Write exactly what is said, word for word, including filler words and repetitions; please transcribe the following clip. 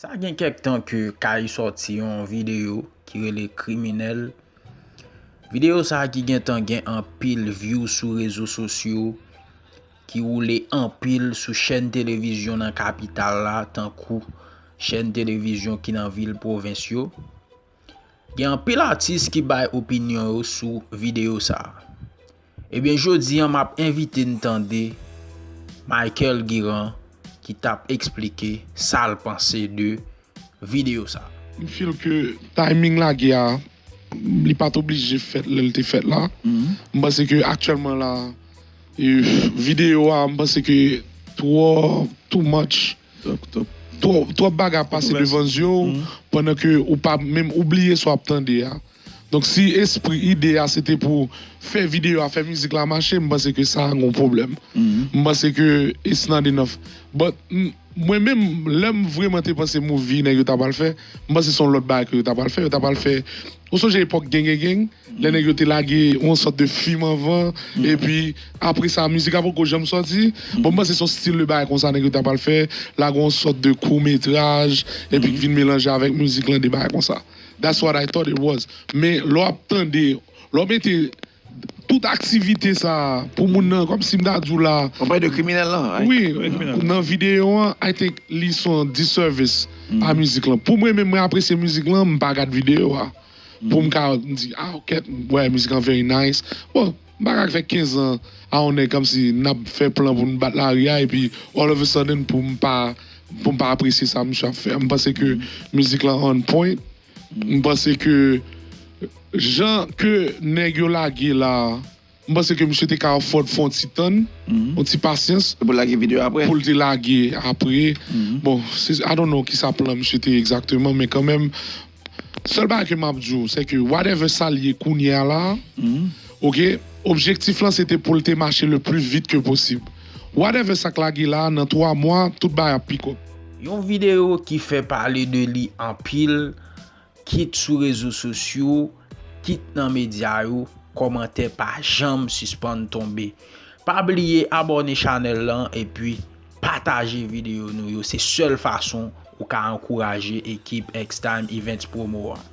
Sa gen kèk tan ke Kay sòti yon videyo ki rele Kriminèl. Videyo sa a ki gentan gen anpil view sou rezo sosyo, ki woule anpil sou chèn televizyon nan kapital la, tankou chèn televizyon ki nan vil pwovens yo. Gen anpil atis ki bay opinyon yo sou videyo sa a. Ebyen, jodi a, m ap envite n tande Michael Guirand ki t ap eksplike sa l panse de videyo sa a. M feel ke timing lagè a, li pa t oblije fèt lè l te fèt la. M panse ke aktyèlman la, e, videyo a, m panse ke twò, too much, twò, twòp bagay ap pase devan zye w, pandan ke ou pa menm, ou bliye sa w ap tande a. Donk, si espri ide a se te pou fè videyo a, fè mizik la mache, m panse ke sa a gon pwoblèm. M panse ke it's not enough. But, m, mwen menm, lè m vrèman te panse movie nèg yo ta pral fè, m panse se yon lòt bagay ke yo ta pral fè. Yo ta pral fè, ou sonje epòk Gang Gang Gang, lè nèg yo te lage yon sòt de fim anvan, epi apre sa, mizik la poko janm sòti. Bon, m panse se yon stil de bagay konsa nèg yo ta pral fè, lage yon sòt de kout metraj, epi k vin melanje avèk mizik lan, de bagay konsa. That's what I thought it was. Men lè w ap tande, lè w mete tout aktivite sa a pou moun nan, kòmsi m ta di w la. Ou pale de Kriminèl lan, right? Wi, nan videyo an, I think li se yon disservice a mizik lan. Pou mwen menm, mwen apresye mizik lan, m pa gad videyo a. Pou m ka di, ah, ok, m wè mizik lan very nice. Bon, m pa ka fè kenz an a yon nèg kòmsi n ap fè plan pou n bat lari a, epi all of a sudden pou m pa, pou m pa apresye sa misye ap fè. M panse ke mizik lan on point. M panse ke jan ke nèg yo lage la, m panse ke misye te ka afford fè yon ti tann, yon ti pasyans. Pou lage videyo apre. Pou l te lage apre. Bon, se, I don't know kisa plan misye te egzakteman, men kanmenm, sèl bagay ke m ap di w, se ke whatever sa l ye kounye a la, ok, objektif lan se te pou l te mache le plus vite que possible. Whatever sa k lage la, nan twa mwa, tout bagay ap pick up. Yon videyo ki fè pale de li anpil, kit sou rezo sosyo, kit nan medya yo, kòmantè pa janm sispann tonbe. Pa bliye abòne chanèl lan epi pataje videyo nou yo. Se sèl fason ou ka ankouraje ekip X-Time Events Promo an.